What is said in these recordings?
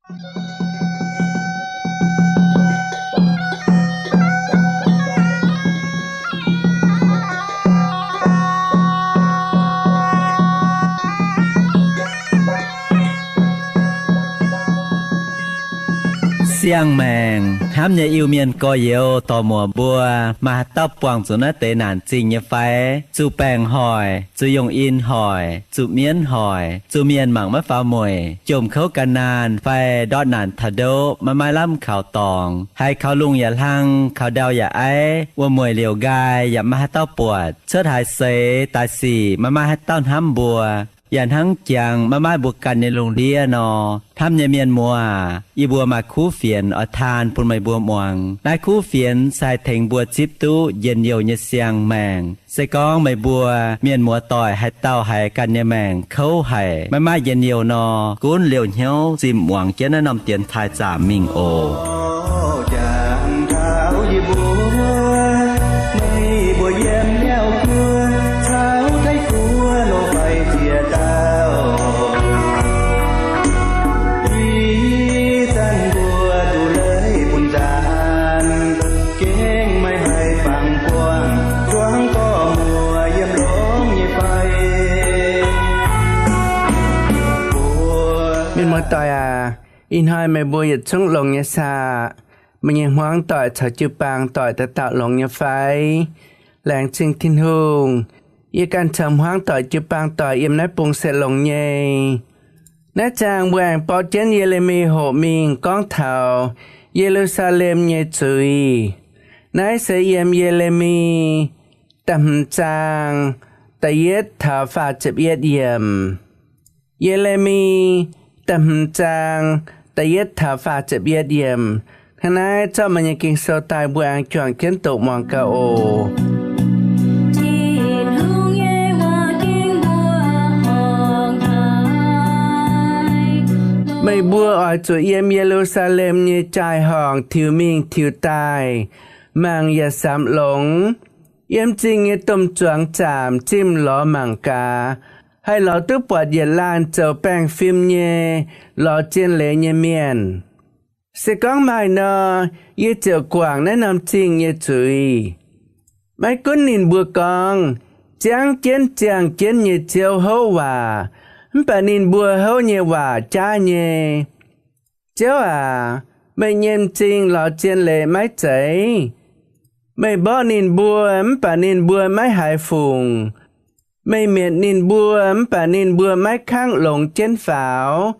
Siang-maengc hnamv nyei Iu-Mienh gorx-youz dorc muoc mbuo, maaih haaix dauh buangh zuqc naaiv deix naanc zingh nyei fai? Zuqc baengc hoic, zuqc yongh in hoic, zuqc mienv hoic, zuqc mienh mangc maiv faaux mueic, jomc kouv gan naanh fai ndortv naanc taux ndoqv maiv maaih lamh kaux dorngx, haiz kaux lungh yaac hlang, kaux ndau yaac aiv, wuom-mueic liouc nqaai yaac maiv maaih haaix dauh buatc, cuotv haaix seix daaih sic maiv maaih haaix dauh hnamv mbuo, yaac hnangv jangx maiv maaih mbuo ganh nyei lungh ndiev nor. Hnamv nyei mienh muoz, yie mbuo maaih kuv fienx oix taan bun meih mbuo muangx. Naaiv kuv fienx se haih tengx mbuo zipv duqv njien-youh nyei siang-maengc. Se gorngv meih mbuo mienh muoz-doic haaix dauh haiz ganh nyei maengc kouv haic, maiv maaih njien-youh nor, gunv liouh hnyouv zimh muangx jienv naaiv norm dienx taaih zaamc mingh oc. Mienh muoz-doic aac, ih hnoi meih mbuo yietc zungv longx nyei saah? Meih nyei hmuangv doic caux jiu-baang doic dauh dauh longx nyei fai? Laengz zingh Tin-Hungh, yie ganh caux hmuangv doic jiu-baang doic yiem naaiv bung se longx nyei. Naaiv zaang mbuo aengx borqv jienv Ye^le^mi hoqc mingh gorngv taux Ye^lu^saa^lem nyei zuiz. Naaiv se yiem Ye^le^mi da'hmz zaang da'yietv taux faah ziepc yietv yiemc. Ye^le^mi da'hmz zaang da'yietv taux faah ziepc yietv yiemc. Hnangv naaiv zorqv meih nyei Ging-Sou daaih mbuo aengx juangc jienv doqc muangx gaax oc. Meih mbuo oix zuqc yiem Ye^lu^saa^lem nyei jaai-horngc tiux mingh tiux daaih, mangc yaac samx longx. Yiem zingh nyei domh zuangx zaamc zimh lorz mangc gaax, haih lorz duqv buatc yietc laanh zoux baengh fim nyei, lorz zien leiz nyei mienh. Se gorngv maaih nor, yie ziouc guangc naaiv norm zingh nyei zuiz. Maiv gunv ninh mbuo gorngv, Ziangv jienv ziangh jienv nyei Ziouv houv waac, mv baac ninh mbuo houv nyei waac jaav nyei. Ziouv aac, meih nyei m'zing lorz zien leiz maiv zeiz? Meih mborqv ninh mbuo, mv baac ninh mbuo maiv haiz fungc. Meih mietc ninh mbuo, mv baac ninh mbuo maiv kangv longx jienv faaux.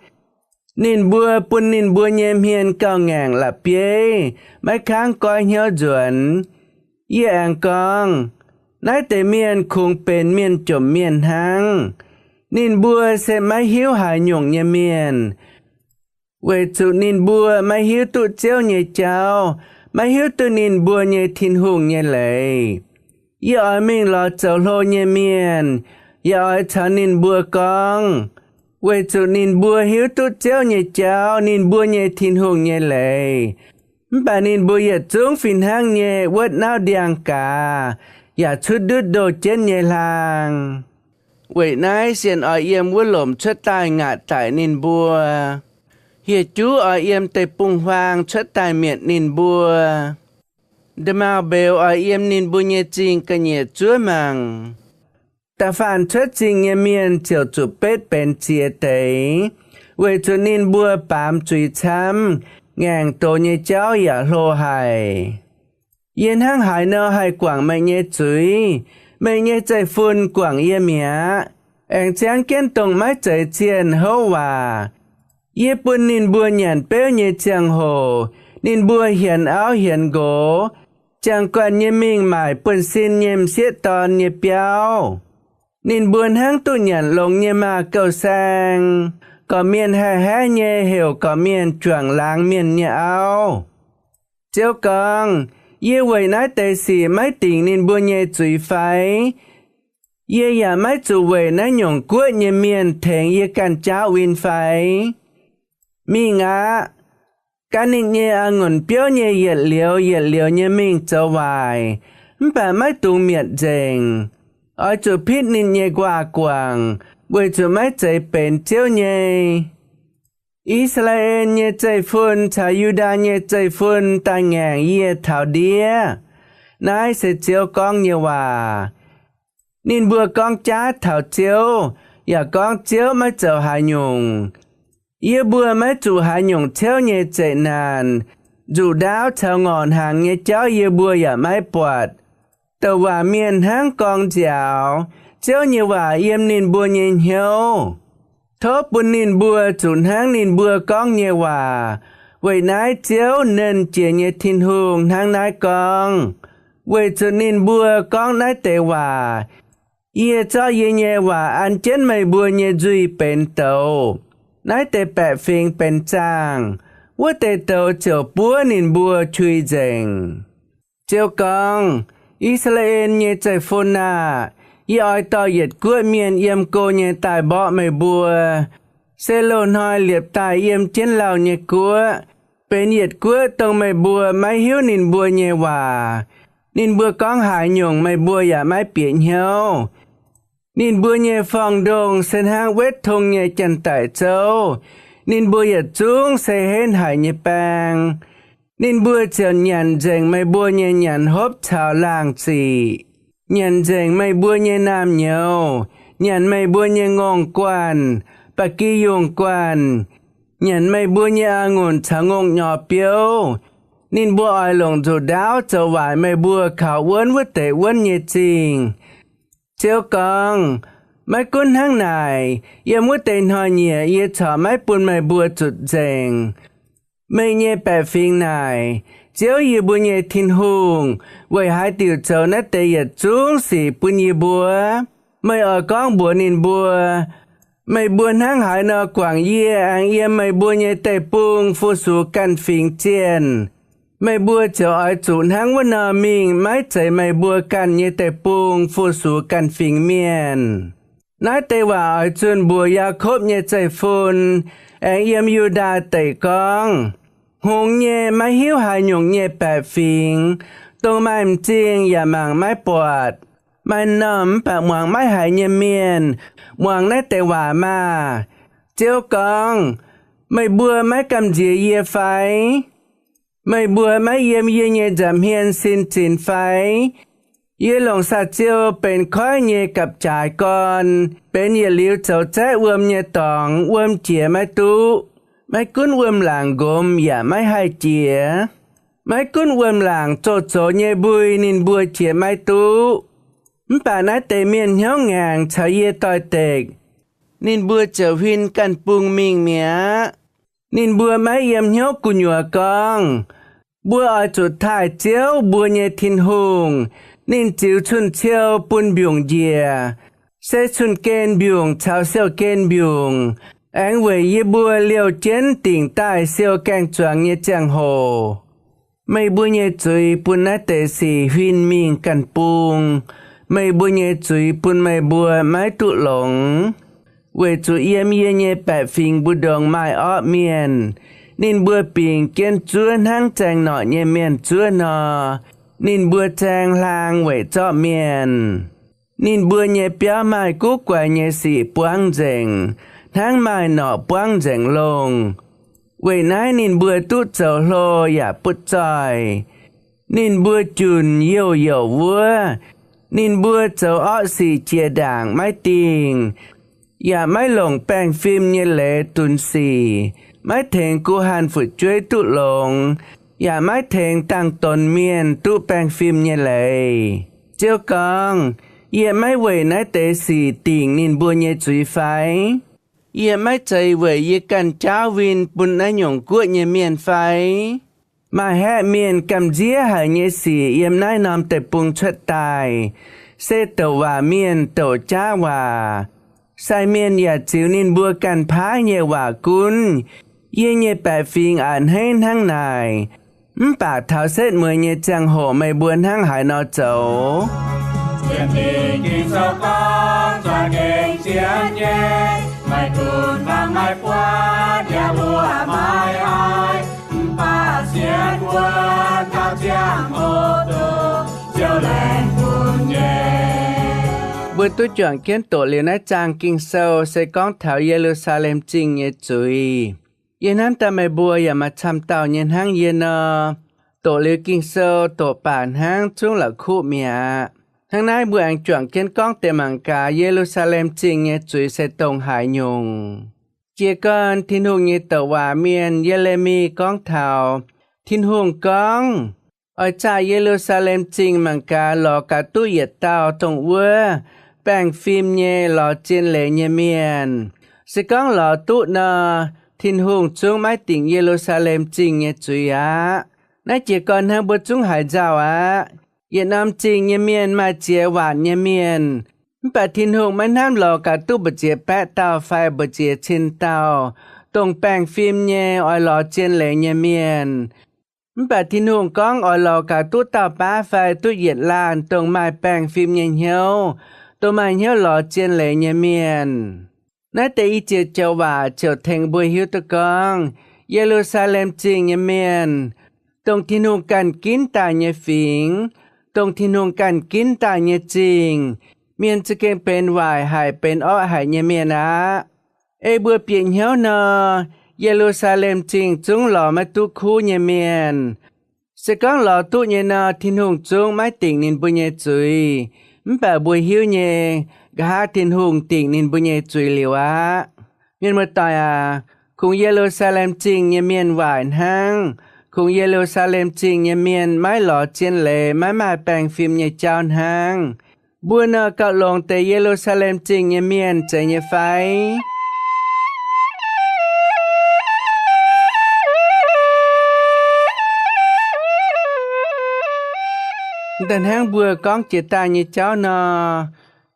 Ninh mbuo bun ninh mbuo nyei hmien gauh ngaengc la'bieiv, maiv kangv goiv hnyouv nzuonx. Yie aengx gorngv, Naaiv deix mienh kungx benx mienh jomc mienh hnangv. Ninh mbuo se maiv hiuv haaix nyungc nyei mienh, weic zuqc ninh mbuo maiv hiuv duqv Ziouv nyei jauv, maiv hiuv duqv ninh mbuo nyei Tin-Hungh nyei leiz. Yie oix mingh lorz zoux hlo nyei mienh, yaac oix caux ninh mbuo gorngv, weic zuqc ninh mbuo hiuv duqv Ziouv nyei jauv, ninh mbuo nyei Tin-Hungh nyei leiz. Mv baac ninh mbuo yietc zungv fih hnangv nyei wuotv nauv ndiangx-gaaz yaac cuotv ndutv ndoh jienv nyei hlaang. Weic naaiv sienx oix yiem wuov lomc cuotv daaih ngaatc daic ninh mbuo. Hieh juv oix yiem deic-bung-huaang cuotv daaih mietc ninh mbuo. Nda'maauh mbeux oix yiem ninh mbuo nyei zingh ga'nyiec zuov mangc. Da'faanh cuotv zingh nyei mienh ziouc zuqc betv benx ziex deix, weic zuqc ninh mbuo baamz zuiz camv, ngaengc doz nyei jauv yaac hlo haic. Yie hnangv haaix nor haih guangc meih nyei zuiz? Meih nyei zeiv-fun guangc yie mi'aqv. Aengx ziangv jienv dongh maiv zeiz zienh houv waac. Yie bun ninh mbuo nyanc beuv nyei ziangh hoc, ninh mbuo hienx auv hienx nqox, jangx guanh nyei mingh maaic buonv-sin nyei m'sieqv dorn nyei biauv. Ninh mbuo hnangv duqv nyanc longx nyei maah gouv saeng, gorqv-mienh haeqv haeqv nyei heuc gorqv-mienh juangc laangz mienh nyei auv. Ziouv gorngv, Yie weic naaiv deix sic maiv dingc ninh mbuo nyei zuiz fai? Yie yaac maiv zuqc weic naaiv nyungc guoqv nyei mienh tengx yie ganh jaauv win fai? Mingh aqv. Gan ninh nyei a'ngunc biouv nyei yietc liuz yietc liuz nyei mingh zoux waaic, mv baac maiv dungx mietc nzengc. Oix zuqc pitv ninh nyei nquaah guangc, weic zuqc maiv zeiz benx Ziouv nyei. I^saa^laa^en nyei zeiv-fun caux Yu^ndaa nyei zeiv-fun daaih ngaengc yie taux ndiev. Naaiv se Ziouv gorngv nyei waac. Ninh mbuo gorngv jaav taux Ziouv, yaac gorngv, Ziouv maiv zoux haaix nyungc. Yie mbuo maiv zuqc haaix nyungc ciouv nyei zeqc naanc, nzuqc ndaauv caux ngorc hnaangx nyei jauv yie mbuo yaac maiv buatc. Douc waac mienh hnangv gorngv nziaaux. Ziouv nyei waac yiem ninh mbuo nyei hnyouv. Tov bun ninh mbuo zuqc hnangv ninh mbuo gorngv nyei waac. Weic naaiv Ziouv, Nernh Jiex nyei Tin-Hungh, hnangv naaiv gorngv, weic zuqc ninh mbuo gorngv naaiv deix waac, Yie zorqv yie nyei waac an jienv meih mbuo nyei nzuih benx douz, naaiv deix baeqc fingx benx zaangh, wuov deix douz ziouc buov ninh mbuo qui nzengc. Ziouv gorngv, I^saa^laa^en nyei zeiv-fun aah! Yie oix dorh yietc guoqv mienh yiem go nyei daaih mborqv meih mbuo, se loz-hnoi liepc daaih yiem jienv lauh nyei guoqv, benx yietc guoqv dongh meih mbuo maiv hiuv ninh mbuo nyei waac. Ninh mbuo gorngv haaix nyungc meih mbuo yaac maiv bieqc hnyouv. Ninh mbuo nyei forng-ndongh se hnangv wetv tong nyei janx-daic zouv. Ninh mbuo yietc zungv se henv haic nyei baeng. Ninh mbuo ziouc nyanc nzengc meih mbuo nyei nyanc hopv caux laangh ziqc, nyanc nzengc meih mbuo nyei naamh nyouz, nyanc meih mbuo nyei ngongh guanh, ba'gi yungh guanh, nyanc meih mbuo nyei a'ngunc caux ngongh nyorx biouv. Ninh mbuo oix longc nzuqc ndaauv zoux waaic meih mbuo kaux wuonv wuov deix wuonv nyei zingh. Ziouv gorngv, Maiv gunv hnangv naaic, yiem wuov deix hnoi-nyieqc yie corc maiv bun meih mbuo zutc nzengc. Meih nyei baeqc fingx naaic, Ziouv yie mbuo nyei Tin-Hungh weic haaix diuc zoux naaiv deix yietc zungv sic bun yie mbuo? Meih oix gorngv mbuox ninh mbuo, Meih mbuo hnangv haaix nor guangc yie aengx yiem meih mbuo nyei deic-bung fu-sux ganh fingx zienh, meih mbuo ziouc oix zuqc hnangv wuov nor mingh maiv zeiz meih mbuo ganh nyei deic-bung fu-sux ganh fingx mienh. Naaiv deix waac oix zunh mbuox Yaakopv nyei zeiv-fun aengx yiem Yu^ndaa Deic gorngv, Hngongx nyei maiv hiuv haaix nyungc nyei baeqc fingx, dongh maaih m'zing yaac mangc maiv buatc, maaih m'normh mv baac muangx maiv haiz nyei mienh, muangx naaiv deix waac maah! Ziouv gorngv, Meih mbuo maiv gamh nziex yie fai? Meih mbuo maiv yiem yie nyei nza'hmien sin zinx fai? Yie longc saa-ziou benx koiv nyei gapv-jaaix gorn, benx yietc liuz zoux zaeqv wuom nyei dorngx, wuom jiex maiv duqv. Maiv gunv wuom-laangc nqomz yaac maiv haih jiex. Maiv gunv wuom-laangc zoux zoux nyei mbui ninh mbuo jiex maiv duqv. Mv baac naaiv deix mienh hnyouv ngaengc caux yie doix-dekc, ninh mbuo ziouc huin ganh bung mingh mi'aqv. Ninh mbuo maiv yiem hnyouv gu'nyuoz gorngv, Mbuo oix zuqc taaih Ziouv, mbuo nyei Tin-Hungh. Ninh ziux cun-ciou bun mbiungc njiec, se cun-gen mbiungc caux siou-gen mbiungc, aengx weic yie mbuo liouh jienv dingc daaih siou gaeng-zuangx nyei ziangh hoc. Meih mbuo nyei zuiz bun naaiv deix sic huin mingh ganh bung. Meih mbuo nyei zuiz bun meih mbuo maiv duqv longx. Weic zuqc yiem yie nyei baeqc fingx mbu'ndongx maaih orqv mienh. Ninh mbuo bingx jienv zuov hnangv zaeng norqc nyei mienh zuov nor. Ninh mbuo zaeng hlaang weic zorqv mienh. Ninh mbuo nyei biauv maaih guv guaix nyei sic buangv nzengc, hnangv maaih norqc buangv nzengc longh. Weic naaiv ninh mbuo duqv zoux hlo yaac butv zoih. Ninh mbuo junc youh youc wuov. Ninh mbuo zoux orqv sic jiex ndaangc maiv dingh, yaac maiv longc baengh fim nyei leiz dunx sic, maiv tengx guh hanh fu'jueiv duqv longx, yaac maiv tengx dangh donx mienh duqv baengh fim nyei leiz. Ziouv gorngv, Yie maiv weic naaiv deix sic dingc ninh mbuo nyei zuiz fai? Yie maiv zeiz weic yie ganh jaauv win bun naaiv nyungc guoqv nyei mienh fai? Maaih haeqv mienh gamh nziev haic nyei sic yiem naaiv norm deic-bung cuotv daaih, se douc waac mienh douc jaav waac. Sai mienh yaac ziux ninh mbuo ganh paaiv nyei waac gunv. Yie nyei baeqc fingx a'hneiv hnangv naaic. Mv baac taux setv mueiz nyei ziangh hoc meih mbuo hnangv haaix nor zoux? Mbuo duqv juangc jienv doqc liuz naaiv zaang Ging-Sou se gorngv taux Ye^lu^saa^lem Zingh nyei zuiz. Yie hnamv daaih meih mbuo yaac maaih camv dauh nyei hnangv yie nor, doqc liuz Ging-Sou doqc baac hnangv zungv la'kuqv mi'aqv. Hnangv naaiv mbuo aengx juangc jienv gorngv deix mangc gaax Ye^lu^saa^lem Zingh nyei zuiz se dongh haaix nyungc. Jiez gorn Tin-Hungh nyei douc waac mienh, Ye^le^mi, gorngv taux Tin-Hungh gorngv, oix zaah Ye^lu^saa^lem Zingh mangc gaax lorz gaax duqv yietc dauh dongh wuov baengh fim nyei lorz zien leiz nyei mienh. Se gorngv lorz duqv nor, Tin-Hungh zungv maiv dingc Ye^lu^saa^lem Zingh nyei zuiz aqv. Naaiv jiez gorn hnangv mbuo zungv haiz nzauh aqv. Yietc norm zingh nyei mienh maaih ziex waanc nyei mienh, mv baac Tin-Hungh maiv hnamv lorz gaax duqv mbu'ziex baeqv dauh fai mbu'ziex cin dauh dongh baengh fim nyei oix lorz zien leiz nyei mienh. Mv baac Tin-Hungh gorngv oix lorz gaax duqv dauh baav fai duqv yietc laanh dongh maaih baengh fim nyei hnyouv, dongh maaih hnyouv lorz zien leiz nyei mienh. Naaiv deix i ziex joux waac ziouc tengx mbuo hiuv duqv gorngv, Ye^lu^saa^lem Zingh nyei mienh, dongh Tin-Hungh ganh ginv daaih nyei fingx, dongh Tin-Hungh ganh ginv daaih nyei zingh, mienh za'gengh benx waaic haic, benx orqv haic nyei mienh aqv. Ei mbuo bieqc hnyouv nor, Ye^lu^saa^lem Zingh zungv lorz maiv duqv kuv nyei mienh. Se gorngv lorz duqv nyei nor, Tin-Hungh zungv maiv dingc ninh mbuo nyei zuiz. Mv baac mbuo hiuv nyei, nqa'haav Tin-Hungh dingc ninh mbuo nyei zuiz liuz aqv. Mienh muoz-doic aac, kungx Ye^lu^saa^lem Zingh nyei mienh waaic hnangv. Kungx Ye^lu^saa^lem Zingh nyei mienh maiv lorz zien leiz, maiv maaih baengh fim nyei jauv hnangv. Mbuo nor gauh longx deix Ye^lu^saa^lem Zingh nyei mienh zeiz nyei fai? Da'hnangv mbuo gorngv jiex daaih nyei jauv nor,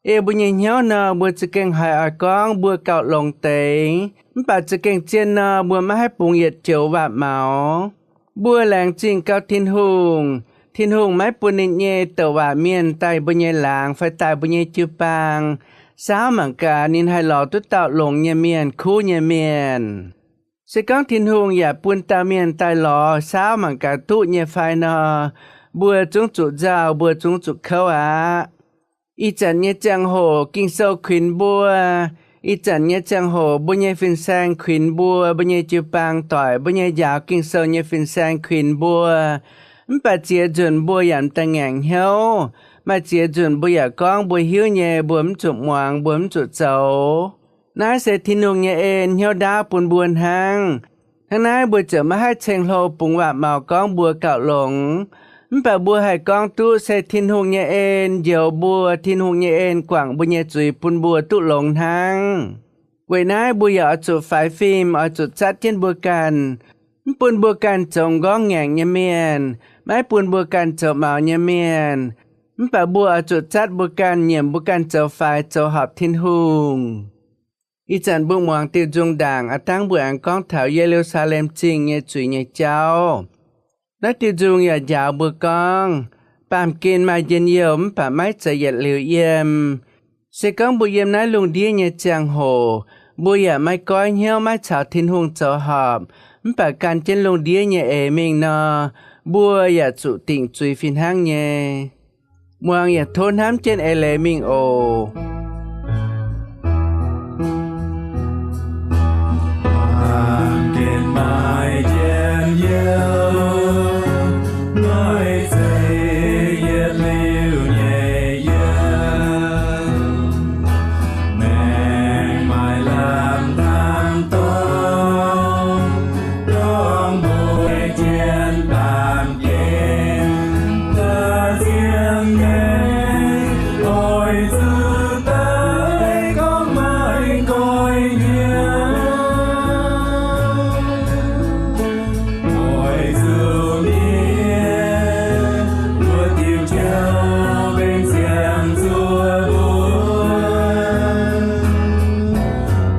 ei mbuo nyei hnyouv nor, mbuo za'gengh haiz oix gorngv mbuo gauh longx deix. Mv baac za'gengh zien nor, mbuo maiv haih bungx yietc joux waac-maux. Mbuo laengz zingh gau Tin-Hungh. Tin-Hungh maiv bun ninh nyei douc waac mienh daaih mbuo nyei laangz fai daaih mbuo nyei jiu-baang saauv mangc gaax ninh haih lorz duqv dauh longx nyei mienh, kuv nyei mienh. Se gorngv Tin-Hungh yaac bun dauh mienh daaih lorz saauv mangc gaax duqv nyei fai nor, mbuo zungv zuqc nzauh, mbuo zungv zuqc kouv aqv. Ih zanc nyei ziangh hoc Ging-Sou kuinx mbuo, ih zanc nyei ziangh hoc mbuo nyei fin-saeng kuinx mbuo, mbuo nyei jiu-baang doic, mbuo nyei njaaux Ging-Sou nyei fin-saeng kuinx mbuo. Mv baac ziex nzunc mbuo yaac m'daaih ngaengc hnyouv. Maaih ziex nzunc mbuo yaac gorngv mbuo hiuv nyei, mbuo mv zuqc muangx, mbuo mv zuqc zoux. Naaiv se Tin-Hungh nyei en hnyouv ndaauv bun mbuo hnangv. Hnangv naaiv mbuo ziouc maiv haih ceng-hlo bungx waac-maux gorngv mbuo gauh longx. Mv baac mbuo haih gorngv duqv se Tin-Hungh nyei en njoux mbuo, Tin-Hungh nyei en guangc mbuo nyei zuiz bun mbuo duqv longx hnangv. Weic naaiv mbuo yaac oix zuqc faix fim, oix zuqc zatv jienv mbuo ganh. Mv bun mbuo ganh zoux m'nqorngv ngaengc nyei mienh, maiv bun mbuo ganh zoux maux nyei mienh. Mv baac mbuo oix zuqc zatv mbuo ganh, nyiemc mbuo ganh zoux faix, zoux horpc Tin-Hungh. Ih zanc mbuo muangx diuh nzung ndaangc aav dangv mbuo aengx gorngv taux Ye^lu^saa^lem Zingh nyei zuiz nyei jauv. Naaiv diuh nzung yaac njaaux mbuo gorngv, baamh gen maaih njien-youh mv baac maiv zeiz yietc liuz yiem. Se gorngv mbuo yiem naaiv lungh ndiev nyei ziangh hoc, mbuo yaac maiv goiv hnyouv maiv caux Tin-Hungh zoux horpc, mv baac gan jienv lungh ndiev nyei eix mingh nor, mbuo yaac zuqc dingc zuiz fih hnangv nyei. Muangx yaac tov hnamv jienv eix leiz mingh oc.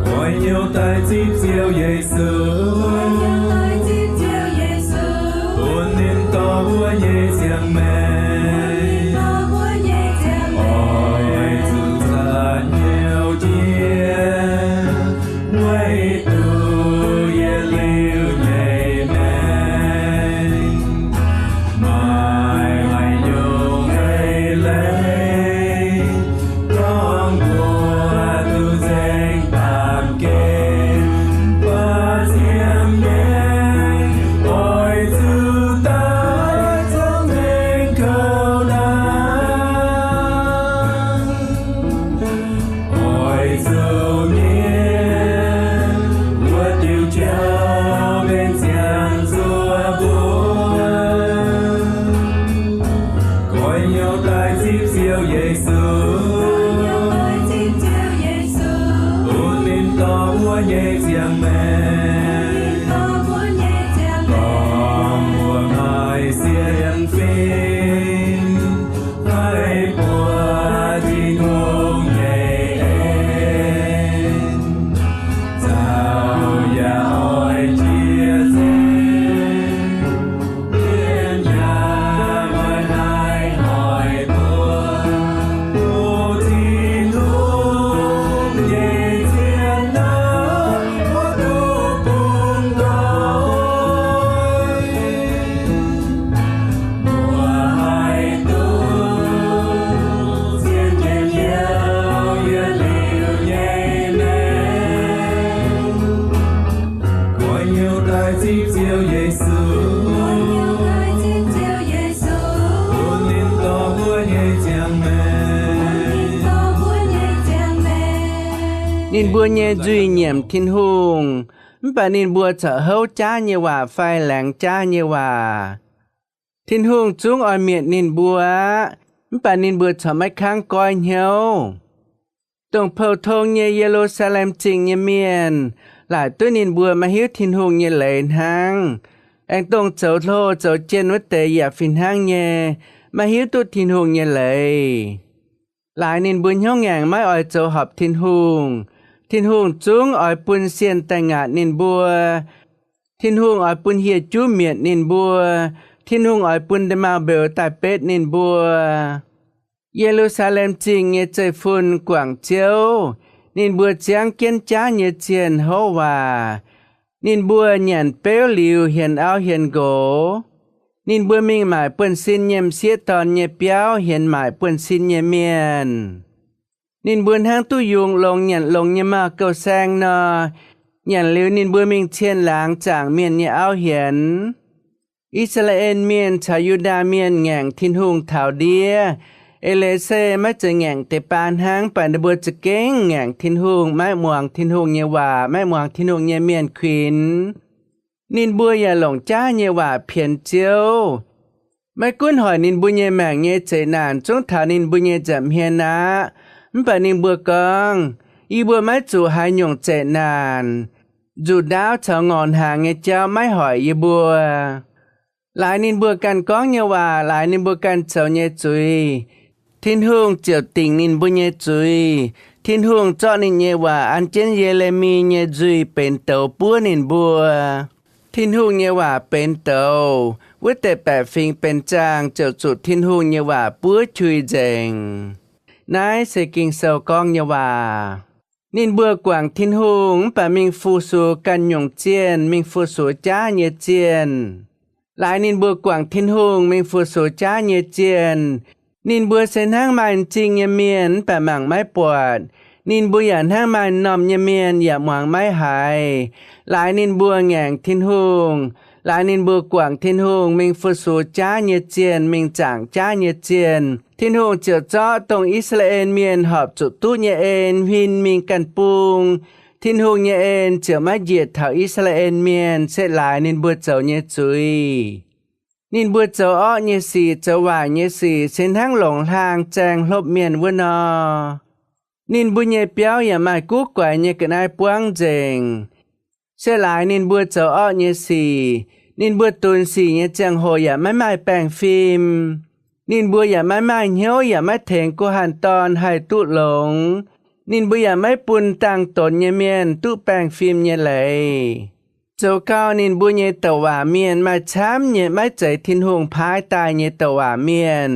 Koi hnyouv daaih zipv Ziouv Yesu. Zipv Ziouv Yesu, bun ninh dorh mbuo nyei ziangh maengc. Ninh mbuo nyei nzuih nyiemc Tin-Hungh, mv baac ninh mbuo corc houv jaav nyei waac fai laengz jaav nyei waac. Tin-Hungh zungv oix mietc ninh mbuo aqv, mv baac ninh mbuo corc maiv kangv goiv hnyouv. Dongh pou tong nyei Ye^lu^saa^lem Zingh nyei mienh laaic duqv ninh mbuo maiv hiuv Tin-Hungh nyei leiz hnangv. Aengx dongh zoux hlo zoux jien wuov deix yaac fih hnangv nyei maiv hiuv duqv Tin-Hungh nyei leiz. Laaix ninh mbuo hnyouv ngaengc maiv oix zoux horpc Tin-Hungh, Tin-Hungh zungv oix bun sienh daaih ngaatc ninh mbuo. Tin-Hungh oix bun hieh juv mietc ninh mbuo. Tin-Hungh oix bun nda'maauh mbeux daaih betv ninh mbuo. Ye^lu^saa^lem Zingh nyei zeiv-fun guangc Ziouv. Ninh mbuo ziangv jienv jaav nyei zienh houv waac. Ninh mbuo nyanc beuv liuz hienx auv hienx nqox. Ninh mbuo mingh maaic buonv-sin nyei m'sieqv dorn nyei biauv hienx maaic buonv-sin nyei mienh. Ninh mbuo hnangv duqv yungz longx nyanc longx nyei maauh gouv saeng nor, nyanc liuz ninh mbuo mingh cien laangz zaangc mienh nyei auv hienx. I^saa^laa^en Mienh caux Yu^ndaa Mienh ngaengc Tin-Hungh taux ndiev. E^li^se maiv zeiz ngaengc deix baan hnangv, mv baac ninh mbuo za'gengh ngaengc Tin-Hungh, maiv muangx Tin-Hungh nyei waac, maiv muangx Tin-Hungh nyei mienh kuinx. Ninh mbuo yaac longc jaav nyei waac pienx Ziouv. Maiv gunv hoic ninh mbuo nyei maengc nyei zeqc naanc zungv taux ninh mbuo nyei nza'hmien aqv, mv baac ninh mbuo gorngv, Yie mbuo maiv zuqc haaix nyungc zeqc naanc. Nzuqc ndaauv caux ngorc hnaangx nyei jauv maiv hoic yie mbuo. Laaix ninh mbuo ganh gorngv nyei waac, laaix ninh mbuo ganh zoux nyei zuiz, Tin-Hungh ziouc dingc ninh mbuo nyei zuiz. Tin-Hungh zorqv ninh nyei waac an jienv Ye^le^mi nyei nzuih benx douz buov ninh mbuo. Tin-Hungh nyei waac benx douz, wuov deix baeqc fingx benx zaangh ziouc zuqc Tin-Hungh nyei waac buov qui nzengc. Naaiv se Ging-Sou gorngv nyei waac. Ninh mbuo guangc Tin-Hungh mv baac mingh fu-sux ganh nyungc zienh, mingh fu-sux jaav nyei zienh. Laaix ninh mbuo guangc Tin-Hungh mingh fu-sux jaav nyei zienh, ninh mbuo se hnangv maaih m'zing nyei mienh mv baac mangc maiv buatc. Ninh mbuo yaac hnangv maaih m'normh nyei mienh yaac muangx maiv haiz. Laaix ninh mbuo ngaengc Tin-Hungh, laaix ninh mbuo guangc Tin-Hungh mingh fu-sux jaav nyei zienh, mingh zaangc jaav nyei zienh, Tin-Hungh ziouc zorqv dongh I^saa^laa^en Mienh horpc zuqc duqv nyei en huin mingh ganh bung. Tin-Hungh nyei en ziouc maiv njiec taux I^saa^laa^en Mienh, se laaix ninh mbuo zoux nyei zuiz. Ninh mbuo zoux orqv nyei sic, zoux waaic nyei sic, se hnangv longc hlaang zaeng hlopv mienh wuov nor. Ninh mbuo nyei biauv yaac maaih guv guaix nyei ga'naaiv buangv nzengc. Se laaix ninh mbuo zoux orqv nyei sic, ninh mbuo dunx sic nyei ziangh hoc yaac maiv maaih baengh fim. Ninh mbuo yaac maiv maaih hnyouv yaac maiv tengx guh hanh dorn haih duqv longx. Ninh mbuo yaac maiv bun dangh donx nyei mienh duqv baengh fim nyei leiz. Zoux gau ninh mbuo nyei douc waac mienh maaih camv nyei maiv zeiz Tin-Hungh paaiv daaih nyei douc waac mienh.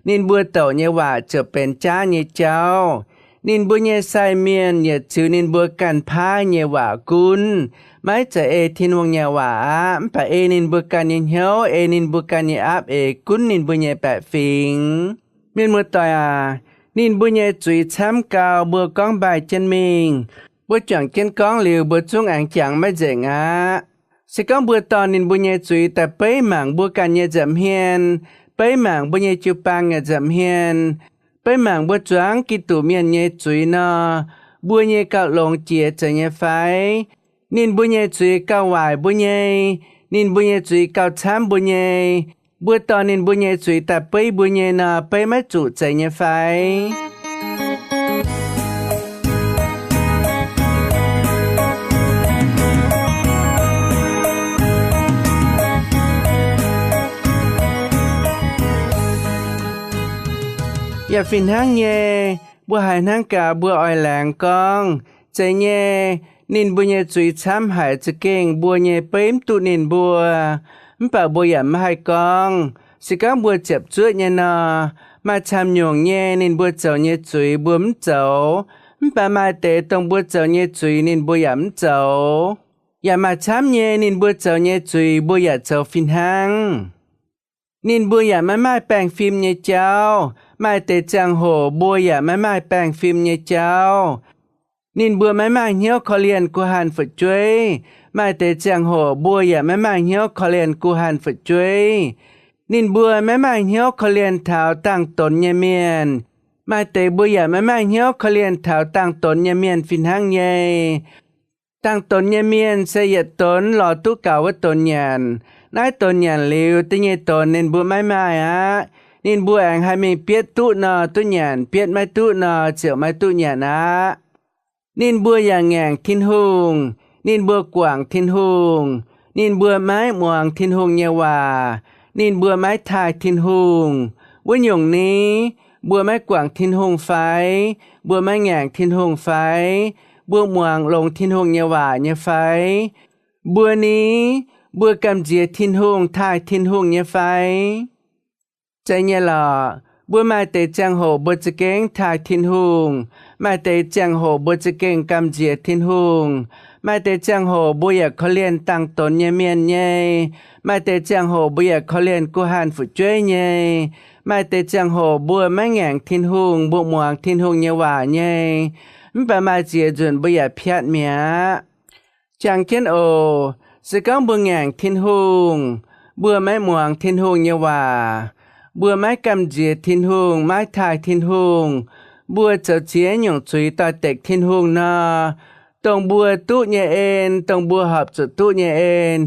Ninh mbuo douc nyei waac ziouc benx jaav nyei jauv. Ninh mbuo nyei sai mienh yietc ziux ninh mbuo ganh paaiv nyei waac gunv, maiv zeiz ei Tin-Hungh nyei waac aqv, mv baac ei ninh mbuo ganh nyei hnyouv, ei ninh mbuo ganh nyei aapv eix gunv ninh mbuo nyei baeqc fingx. Mienh muoz-doic aac, ninh mbuo nyei zuiz camv gau, mbuo gorngv mbaih jienv mingh. Mbuo juangc jienv gorngv liuz, mbuo zungv aengx jangx maiv nzengc aqv. Se gorngv mbuo dorh ninh mbuo nyei zuiz daaih beiv mangc mbuo ganh nyei nza'hmien, beiv mangc mbuo nyei jiu-baang nyei nza'hmien, beiv mangc mbuo zuangx Giduc Mienh nyei zuiz nor, mbuo nyei gauh longx jiex zeiz nyei fai? Ninh mbuo nyei zuiz gauh waaic mbuo nyei, ninh mbuo nyei zuiz gauh camv mbuo nyei, mbuo dorh ninh mbuo nyei zuiz daaih beiv mbuo nyei nor, beiv maiv zuqc zeiz nyei fai? Yaac fih hnangv nyei, mbuo haiz hnangv gaax mbuo oix laengz gorngv, zeiz nyei, ninh mbuo nyei zuiz camv haic za'gengh mbuo nyei beiv mv duqv ninh mbuo. Mv baac mbuo yaac maiv haih gorngv, se gorngv mbuo ziepc zuoqv nyei nor, maaih camv nyungc nyei ninh mbuo zoux nyei zuiz mbuo mv zoux, mv baac maaih deix dongh mbuo zoux nyei zuiz ninh mbuo yaac mv zoux. Yaac maaih camv nyei ninh mbuo zoux nyei zuiz mbuo yaac zoux fih hnangv. Ninh mbuo yaac maiv maaih baengh fim nyei jauv. Maaih deix ziangh hoc mbuo yaac maiv maaih baengh fim nyei jauv. Ninh mbuo maiv maaih hnyouv korv-lienh guh hanh fu'jueiv. Maaih deix ziangh hoc mbuo yaac maiv maaih hnyouv korv-lienh guh hanh fu'jueiv. Ninh mbuo maiv maaih hnyouv korv-lienh taux dangh donx nyei mienh. Maaih deix mbuo yaac maiv maaih hnyouv korv-lienh taux dangh donx nyei mienh fih hnangv nyei. Dangh donx nyei mienh se yietc donx lorz duqv gaux wuov donx nyanc. Naaiv donx nyanc liuz, da'nyeic donx ninh mbuo maiv maaih aqv. Ninh mbuo aengx haih mingh bietv duqv nor duqv nyanc, bietv maiv duqv nor ziouc maiv duqv nyanc aqv. Ninh mbuo yaac ngaengc Tin-Hungh. Ninh mbuo guangc Tin-Hungh. Ninh mbuo maiv muangx Tin-Hungh nyei waac. Ninh mbuo maiv taaih Tin-Hungh. Wuov nyungc ni, mbuo maiv guangc Tin-Hungh fai? Mbuo maiv ngaengc Tin-Hungh fai? Mbuo muangx longx Tin-Hungh nyei waac nyei fai? Mbuo ni, mbuo gamh nziex Tin-Hungh, taaih Tin-Hungh nyei fai? Zeiz nyei lorqc. Mbuo maaih deix ziangh hoc mbuo za'gengh taaih Tin-Hungh. Maaih deix ziangh hoc mbuo za'gengh gamh nziex Tin-Hungh. Maaih deix ziangh hoc mbuo yaac korv-lienh dangh donx nyei mienh nyei. Maaih deix ziangh hoc mbuo yaac korv-lienh guh hanh fu'jueiv nyei. Maaih deix ziangh hoc mbuo maiv ngaengc Tin-Hungh, mbuo muangx Tin-Hungh nyei waac nyei. Mv baac maaih ziex nzunc mbuo yaac piatv mi'aqv. Jangx jienv oc. Se gorngv mbuo ngaengc Tin-Hungh, mbuo maiv muangx Tin-Hungh nyei waac, mbuo maiv gamh nziex Tin-Hungh, maiv taaih Tin-Hungh, mbuo zoux ziex nyungc zuiz doix-dekc Tin-Hungh nor, dongh mbuo duqv nyei en, dongh mbuo horpc zuqc duqv nyei en,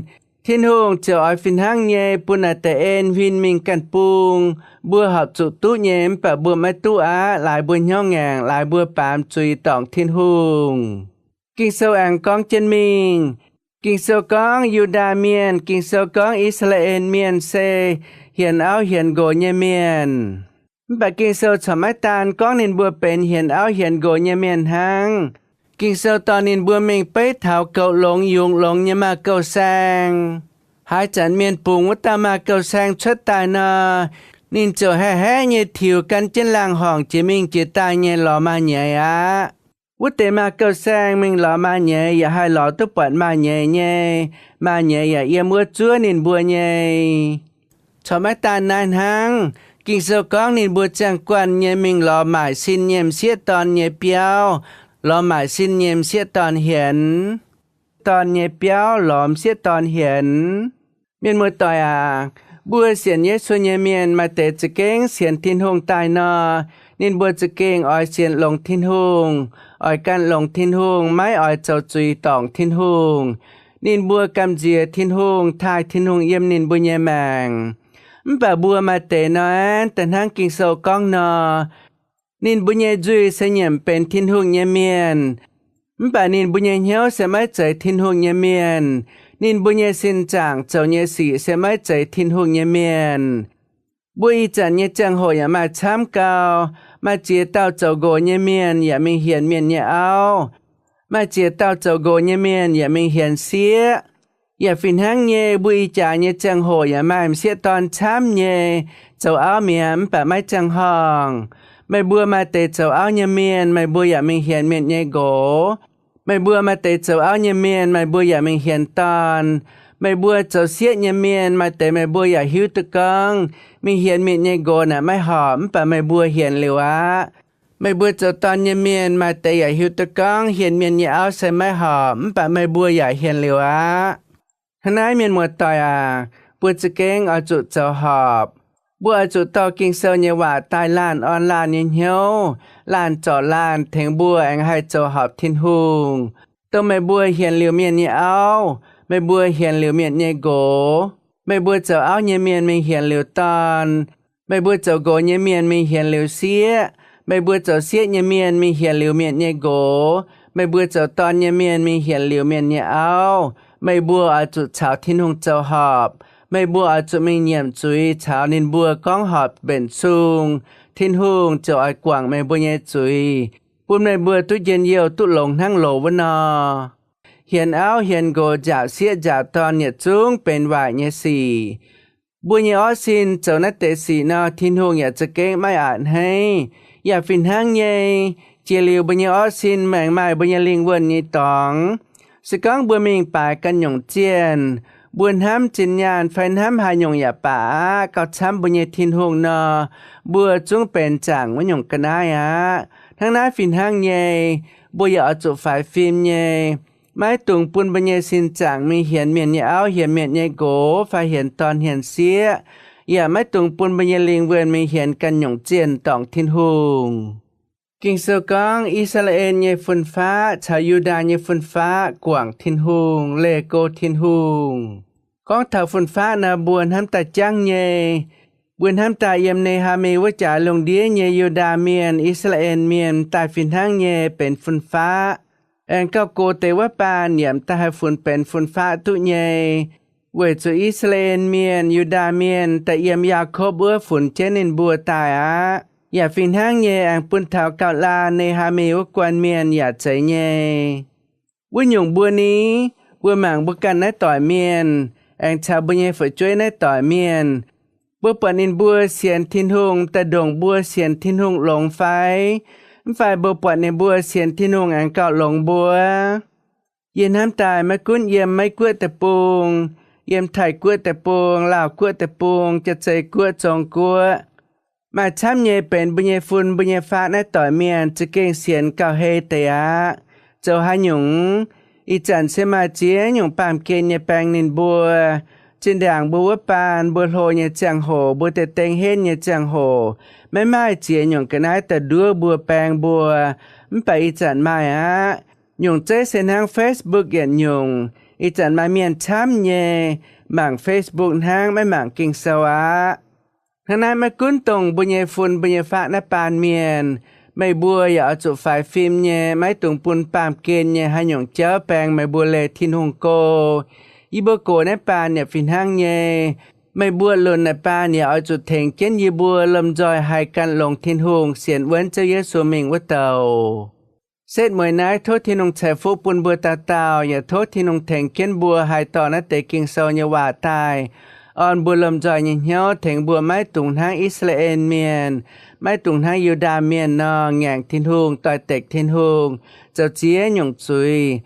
Tin-Hungh ziouc oix fih hnangv nyei bun naaic deix en huin mingh ganh bung. Mbuo horpc zuqc duqv nyei mv baac mbuo maiv duqv aqv. Laaix mbuo hnyouv ngaengc, laaix mbuo baamz zuiz dorngc Tin-Hungh. Ging-Sou aengx gorngv jienv mingh. Ging-Sou gorngv Yu^ndaa Mienh, Ging-Sou gorngv I^saa^laa^en Mienh se hienx auv hienx nqox nyei mienh. Mv baac Ging-Sou corc maiv daan gorngv ninh mbuo benx hienx auv hienx nqox nyei mienh hnangv. Ging-Sou dorh ninh mbuo mingh beiv taux goux longx yungz longx nyei maaz-gouv saeng. Haaix zanc mienh bungx wuov dauh maaz-gouv saeng cuotv daaih nor, ninh ziouc haeqv haeqv nyei tiux gan jienv laangh horngc jiex mingh jiex daaih nyei lorz maaz-nyeiz aqv. Wuov deix maaz-gouv saeng mingh lorz maaz-nyeiz yaac haih lorz duqv buatc maaz-nyeiz nyei. Maaz-nyeiz yaac yiem wuov zuov ninh mbuo nyei. Corc maiv daan naaiv hnangv, Ging-Sou gorngv ninh mbuo ziangh guanh nyei mingh lorz maaic sin nyei m'sieqv dorn nyei biauv, lorz maaic sin nyei m'sieqv dorn hienx. Dorn nyei biauv lorz m'sieqv dorn hienx. Mienh muoz-doic aac, mbuo sienx Yesu nyei mienh maaih deix za'gengh sienx Tin-Hungh daaih nor, ninh mbuo za'gengh oix sienx longx Tin-Hungh, oix gan longx Tin-Hungh, maiv oix zoux zuiz dorngc Tin-Hungh. Ninh mbuo gamh nziex Tin-Hungh, taaih Tin-Hungh yiem ninh mbuo nyei maengc. Mv baac mbuo maaih deix nor aeqv, da'hnangv Ging-Sou gorngv nor, ninh mbuo nyei nzuih se nyiemc benx Tin-Hungh nyei mienh, mv baac ninh mbuo nyei hnyouv se maiv zeiz Tin-Hungh nyei mienh. Ninh mbuo nyei sin zaangc zoux nyei sic se maiv zeiz Tin-Hungh nyei mienh. Mbuo ih zanc nyei ziangh hoc yaac maaih camv gau. Maaih ziex dauh zoux nqox nyei mienh yaac mingh hienx mienh nyei auv. Maaih ziex dauh zoux nqox nyei mienh yaac mingh hienx sieqv. Yaac fih hnangv nyei, mbuo ih jaax nyei ziangh hoc yaac maaih m'sieqv dorn camv nyei, zoux auv mi'aqv, mv baac maiv ziangh horngh. Meih mbuo maaih deix zoux auv nyei mienh, meih mbuo yaac mingh hienx mienh nyei nqox. Meih mbuo maaih deix zoux auv nyei mienh, meih mbuo yaac mingh hienx dorn. Meih mbuo zoux sieqv nyei mienh, maaih deix meih mbuo yaac hiuv duqv gorngv mingh hienx mienh nyei nqox naaic maiv horpc, mv baac meih mbuo hienx liuz aqv. Meih mbuo zoux dorn nyei mienh, maaih deix yaac hiuv duqv gorngv hienx mienh nyei auv se maiv horpc, mv baac meih mbuo yaac hienx liuz aqv. Hnangv naaiv, mienh muoz-doic aac, mbuo za'gengh oix zuqc zoux horpc. Mbuo oix zuqc dorh Ging-Sou nyei waac daaih laanh orn laanh nyei hnyouv, laanh zorc laanh, tengx mbuo aengx haih zoux horpc Tin-Hungh. Dongh meih mbuo hienx liuz mienh nyei auv, meih mbuo hienx liuz mienh nyei nqox, meih mbuo zoux auv nyei mienh mingh hienx liuz dorn, meih mbuo zoux nqox nyei mienh mingh hienx liuz sieqv, meih mbuo zoux sieqv nyei mienh mingh hienx liuz mienh nyei nqox, meih mbuo zoux dorn nyei mienh mingh hienx liuz mienh nyei auv, meih mbuo oix zuqc caux Tin-Hungh zoux horpc. Meih mbuo oix zuqc mingh nyiemc zuiz caux ninh mbuo gorngv horpc mbenc sung. Tin-Hungh ziouc oix guangc meih mbuo nyei zuiz, bun meih mbuo duqv njien-youh duqv longx hnangv loz wuov nor. Hienx auv hienx nqox, nzaaux sieqv nzaaux dorn yietc zungv benx waaic nyei sic. Mbuo nyei orv sin zoux naaiv deix sic nor, Tin-Hungh yaac za'gengh maiv a'hneiv. Yaac fih hnangv nyei, jiex liuz mbuo nyei orv sin maengx maaih mbuo nyei lingh wuonh nyei dorngx. Se gorngv mbuo mingh baaix ganh nyungc zienh, mbuo hnamv zinh nyaanh fai hnamv haaix nyungc yaac baac aqv, gauh camv mbuo nyei Tin-Hungh nor, mbuo zungv benx zaangc wuov nyungc ga'naaiv aqv. Hnangv naaiv fih hnangv nyei, mbuo yaac oix zuqc faix fim nyei. Maiv dungx bun mbuo nyei sin zaangc mingh hienx mienh nyei auv, hienx mienh nyei nqox, fai hienx dorn hienx sieqv, yaac maiv dungx bun mbuo nyei lingh wuonh mingh hienx ganh nyungc zienh dorngc Tin-Hungh. Ging-Sou gorngv I^saa^laa^en nyei fun-faqv caux Yu^ndaa nyei fun-faqv guangc Tin-Hungh, leih go Tin-Hungh. Gorngv taux fun-faqv nor, mbuo hnamv daaih jangv nyei. Mbuo hnamv daaih yiem Ne^haa^mi wuov jaax lungh ndiev nyei Yu^ndaa Mienh, I^saa^laa^en Mienh daaih fih hnangv nyei benx fun-faqv. Aengx gauh gox deix wuov baan yaac m'daaih haih funx benx fun-faqv duqv nyei, weic zuqc I^saa^laa^en Mienh, Yu^ndaa Mienh daaih yiem Yaakopv wuov funx jienv ninh mbuo daaih aqv. Yaac fih hnangv nyei aengx bun taux gauh laanh Ne^haa^mi wuov guanh mienh yaac zeiz nyei. Wuov nyungc mbuo ni, mbuo mangc mbuo ganh naaiv doic mienh, aengx caux mbuo nyei fu'jueiv naaiv doic mienh, mbuo buatc ninh mbuo sienx Tin-Hungh daaih ndongc mbuo sienx Tin-Hungh longx fai? Mv fai mbuo buatc ninh mbuo sienx Tin-Hungh aengx gauh longx mbuo? Yie hnamv daaih maiv gunv yiem Meiv Guoqv deic-bung, yiem Taiv Guoqv deic-bung, Laauh Guoqv deic-bung, Jaa-Zei Guoqv, Zong Guoqv, maaih camv nyei benx mbuo nyei fun mbuo nyei faqv naaiv doic mienh za'gengh sienx gauh hei deix aqv. Zoux haaix nyungc? Ih zanc se maaih ziex nyungc baamh gen nyei baeng ninh mbuo. Zinh ndaangc mbuo wuov baan mbuo hlo nyei ziangh hoc, mbuo deix deng henv nyei ziangh hoc, maiv maaih ziex nyungc ga'naaiv daaih nduov mbuo, baeng mbuo. Mv baac ih zanc maaih aqv. Nyungc zeiv se hnangv Facebook yietc nyungc. Ih zanc maaih mienh camv nyei mangc Facebook hnangv maiv mangc Ging-Sou aqv. Hnangv naaiv maiv gunv dongh mbuo nyei fun mbuo nyei faqv naaiv baan mienh, meih mbuo yaac oix zuqc faix fim nyei, maiv dungx bun baamh gen nyei haaix nyungc jauv baeng meih mbuo leih Tin-Hungh go. Yie mbuo gox naaiv baan yaac fih hnangv nyei. Meih mbuo lunc naaic baan yaac oix zuqc tengx jienv yie mbuo lomh nzoih haih gan longx Tin-Hungh, sienx wuonv Ziouv Yesu mingh wuov douc. Setv mueiz naaiv tov Tin-Hungh ceix fuqv bun mbuo dauh dauh, yaac tov Tin-Hungh tengx jienv mbuo haih dorh naaiv deix Ging-Sou nyei waac daaih orn mbuo lomh nzoih nyei hnyouv, tengx mbuo maiv dungx hnangv I^saa^laa^en Mienh, maiv dungx hnangv Yu^ndaa Mienh nor ngaengc Tin-Hungh, doix-dekc Tin-Hungh, zoux ziex nyungc zuiz.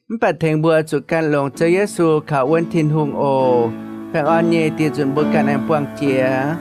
Mv baac tengx mbuo zuqc gan longx Ziouv Yesu, kaux wuonv Tin-Hungh oc. Baengh orn nyei, diex nzunc mbuo ganh aengx buangh jiex.